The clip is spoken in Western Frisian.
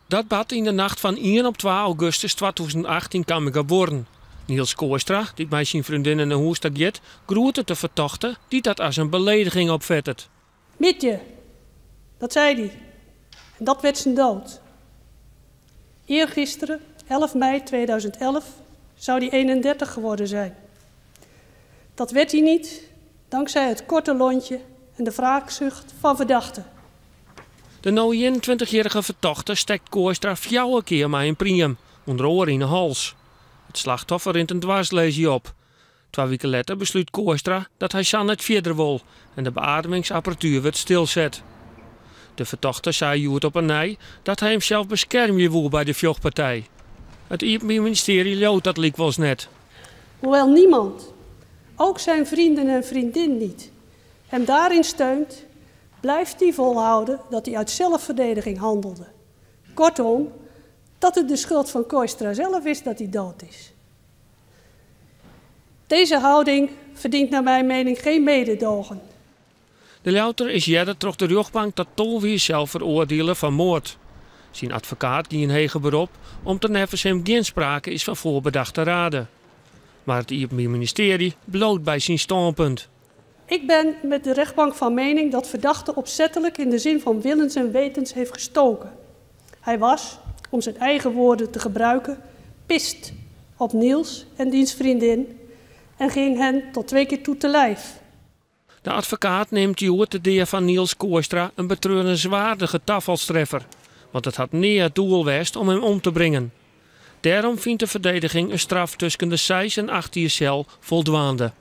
Dat bart yn de nacht fan ien op twa augustus 2008 yn Camminghabuorren. Niels Kooistra, dy't mei syn freondinne nei hûs ta giet, groetet de fertochte, dy't dat as in belediging opfettet. Middei, dat sei hy. En dat werd zijn dood. Eergisteren, 11 mei 2011, zou hij 31 geworden zijn. Dat werd hij niet, dankzij het korte lontje en de wraakzucht van verdachte. De no 21-jierrige fertochte stekt Kooistra fjouwer kear mei in priem, ûnder oare yn 'e hals. It slachtoffer rint in dwarslaesie op. Twa wiken letter beslút Kooistra dat hy sa net fierder wol en de beademingsapparatuer wurdt stilset. De fertochte sei hjoed op 'e nij dat hy himsels beskermje woe by de fjochtpartij. It Iepenbier Ministearje leaut dat lykwols net. Hoewel niemand, ook zijn vrienden en vriendin niet, hem daarin steunt, blijft hij volhouden dat hij uit zelfverdediging handelde. Kortom, dat het de schuld van Kooistra zelf is dat hij dood is. Deze houding verdient naar mijn mening geen mededogen. De Ljouwerter is earder troch de rjochtbank ta 12 jier sel feroardiele foar moard. Syn advokaat gie yn heger berop om't der neffens him gjin sprake is fan voorbedachte rade. Mar it Iepenbier Ministearje bliuwt by syn stânpunt. Ik ben met de rechtbank van mening dat verdachte opzettelijk in de zin van willens en wetens heeft gestoken. Hij was, om zijn eigen woorden te gebruiken, pissed op Niels en diens vriendin en ging hen tot twee keer toe te lijf. De advokaat neamt hjoed de dea fan Niels Kooistra in betreurenswaardige tafalstreffer, want it hat nea it doel west om him om te bringen. Dêrom fynt de ferdediging in straf tusken de seis en acht jier sel foldwaande.